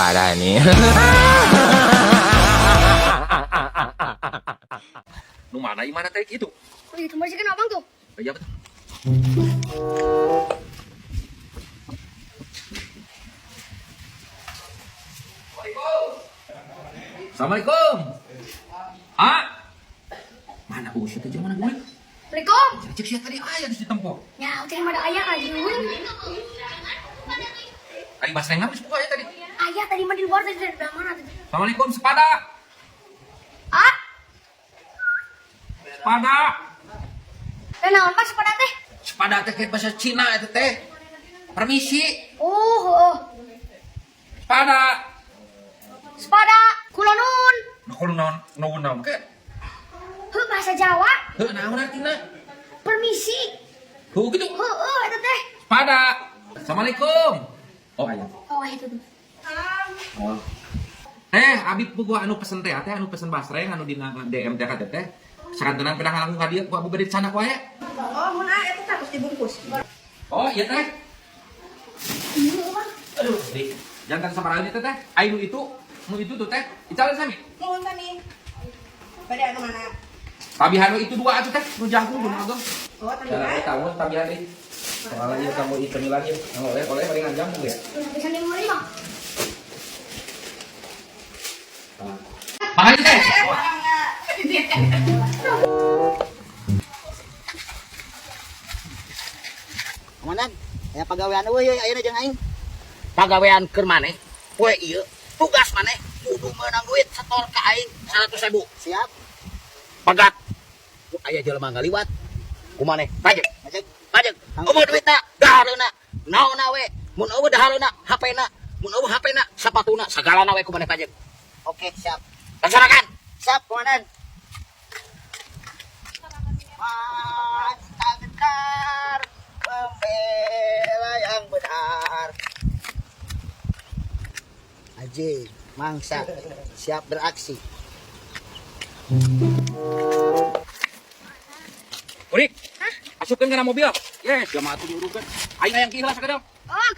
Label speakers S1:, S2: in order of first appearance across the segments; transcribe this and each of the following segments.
S1: Parah nih.
S2: Nu mana ieu mana teh kitu?
S3: Oh, itu masih kena abang tuh.
S2: Iya betul. Assalamualaikum. Ah. Mana usah teh mana gue?
S3: Assalamualaikum.
S2: Cek sia tadi aya geus ditempo.
S3: Ya, udah ada ayah lagi.
S2: Ari basreng geus buka ya tadi.
S3: Ayah tadi mah di luar tadi dari mana tadi?
S2: Assalamualaikum sepada.
S3: Ah,
S2: Sepada.
S3: eh naon Pak sepada teh?
S2: Sepada teh kayak bahasa Cina eta teh. Permisi.
S3: Oh, oh.
S2: Sepada.
S3: Sepada kulonun.
S2: Nah kalau naon naon naon ke?
S3: Heuh, bahasa Jawa.
S2: Heuh naon artina?
S3: Permisi.
S2: Heuh gitu.
S3: Heuh, eta teh.
S2: Sepada. Assalamualaikum. Oh aya.
S3: Oh, itu tuh.
S2: Oh. Teh, abi puguh anu pesen teh, teh anu pesen basreng anu dina DM teh ka teh. Sakantenan pedah ngalangkung ka dieu ku abu bade sana ku aya.
S4: Oh, mun ah eta harus dibungkus.
S2: Oh, iya teh.
S3: Iya, Bang.
S2: Aduh, dik. Jangan sabaraha teh teh. Ai nu itu, nu itu tuh teh. Icalan sami.
S4: Nuhun sami. Bade anu mana?
S2: Tabihan nu itu dua atuh teh, nu jagung nu ageng.
S4: Oh, tabihan.
S2: Kamu tabihan deui. Soalnya ieu kamu ieu cemilan ieu. Oleh oleh paling ngajam ya.
S3: Bisa lima lima.
S2: Makanya teh.
S5: Komandan, aya pagawean euy ayeuna jeung aing.
S6: Pagawean keur maneh poe ieu tugas maneh kudu meunang duit setor ka aing 100.000.
S5: Siap.
S6: Pegat aya jelema ngaliwat ku maneh pajek
S5: Pajek.
S6: Pajek eueuh duitna dahareuna naonna we mun eueuh dahareuna HP-na mun eueuh HP-na sapatuna sagalana we ku maneh pajek.
S5: Oke, siap.
S6: Laksanakan.
S5: Siap, Komandan. Maju tak gentar, membela yang benar. Aji, mangsa, siap beraksi.
S2: Urik. Asupkeun kana mobil. Yes, jamaah atuh diurukeun. Aing hayang kieu lah sakadang.
S3: Oh,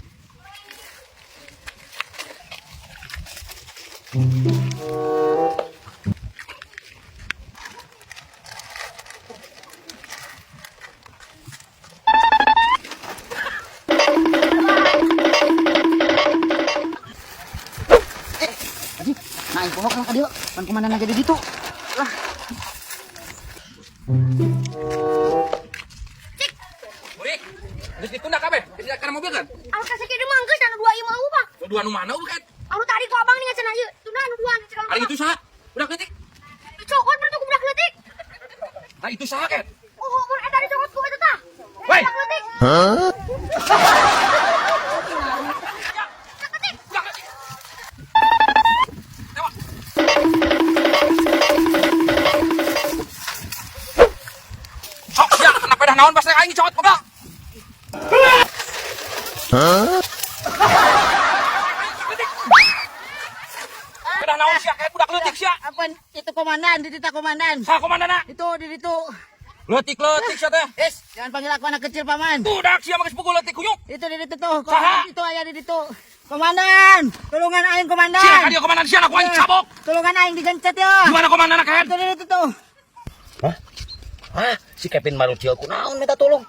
S5: Aji, nah aing poho kan ka dieu, pan komandan jadi ditu. Lah,
S2: Urik. Geus ditunda kabeh. Geus kana mobil kan?
S3: anu kasih kieu mah geus anu dua ieu mah Bang.
S2: Nu dua nu mana eueuh kan?
S3: Anu tadi ku abang nih cenah ieu. Tunda anu dua cenah.
S2: Ari itu saha? Budak leutik.
S3: Cokot berarti ku budak leutik.
S2: Nah itu saha kan?
S3: Oh, mun eta dicokot ku eta tah.
S2: Woi.
S3: Budak leutik.
S2: Budak leutik. Tewak. Sok sia kana pedah naon basreng aing dicokot goblok. Pedah naon sia kayak budak leutik sia.
S5: apa itu komandan, di tita komandan.
S2: Saha komandana?
S5: Itu di ditu.
S2: Leutik-leutik sia teh.
S5: Es, jangan panggil aku anak kecil, Paman.
S2: Budak sia mah geus puguh leutik kunyuk.
S5: Itu di ditu tuh,
S2: Saha?
S5: komandan itu aya di ditu. Komandan, tulungan aing komandan.
S2: Sia ka dieu komandan sia ku aing cabok.
S5: Tulungan aing digencet ya.
S2: Gimana komandana kayak?
S5: Itu di ditu tuh.
S6: Hah? Hah? Si Kevin Marucil kunaon minta tolong?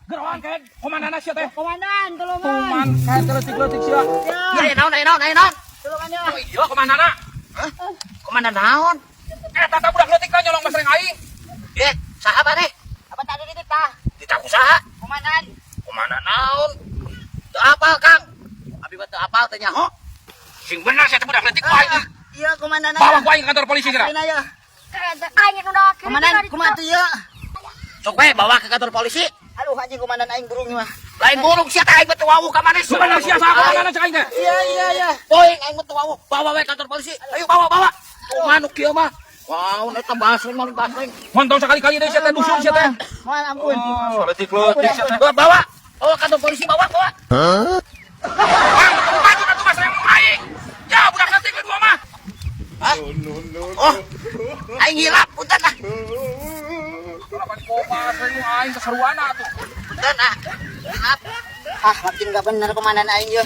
S2: Gerawan kayak komandana sia teh.
S5: Komandan, tulungan.
S2: Kuman kayak leutik-leutik sia.
S5: Ya,
S6: Aya naon aya naon aya naon?
S5: tulungan ya.
S2: Oh iya komandana.
S6: Hah? Komandan naon?
S2: Eta tah budak leutik lah nyolong basreng aing.
S6: Eh, saha maneh?
S5: Apa tadi di tita?
S6: Tita usaha.
S5: Komandan.
S6: Komandan naon? Teu apal, Kang. Abi mah teu apal teh nyaho.
S2: Sing bener sia teh budak leutik ku aing.
S5: Iya, komandan.
S2: Bawa ku aing ke kantor polisi geura.
S5: Aing ya.
S3: Eta aing nu dah.
S5: Komandan, kumaha tuh ya?
S6: Sok we bawa ke kantor polisi.
S5: Aduh anjing komandan aing burung mah.
S6: Lain burung sia teh aing mah teu wawuh ka maneh.
S2: Bener sia saha komandana cek aing teh.
S5: Iya, iya, iya.
S6: Poing aing mah teu wawuh, bawa we kantor polisi. Ayo bawa bawa. Kumaha nu kieu mah? Wow, eta basreng mah basreng.
S2: Montong sakali-kali deui sia teh dusun sia teh.
S5: Mohon ampun.
S2: Oh, leutik-leutik sia teh.
S6: Bawa bawa. Bawa kantor polisi bawa bawa.
S2: Ah, maju atuh basreng aing. Ya budak leutik we dua mah.
S6: Hah? Oh. Aing hilap punten ah.
S2: Kenapa di basreng nu aing keseruana atuh.
S6: Punten ah. Hilap.
S5: Ah, makin gak bener komandan aing ya.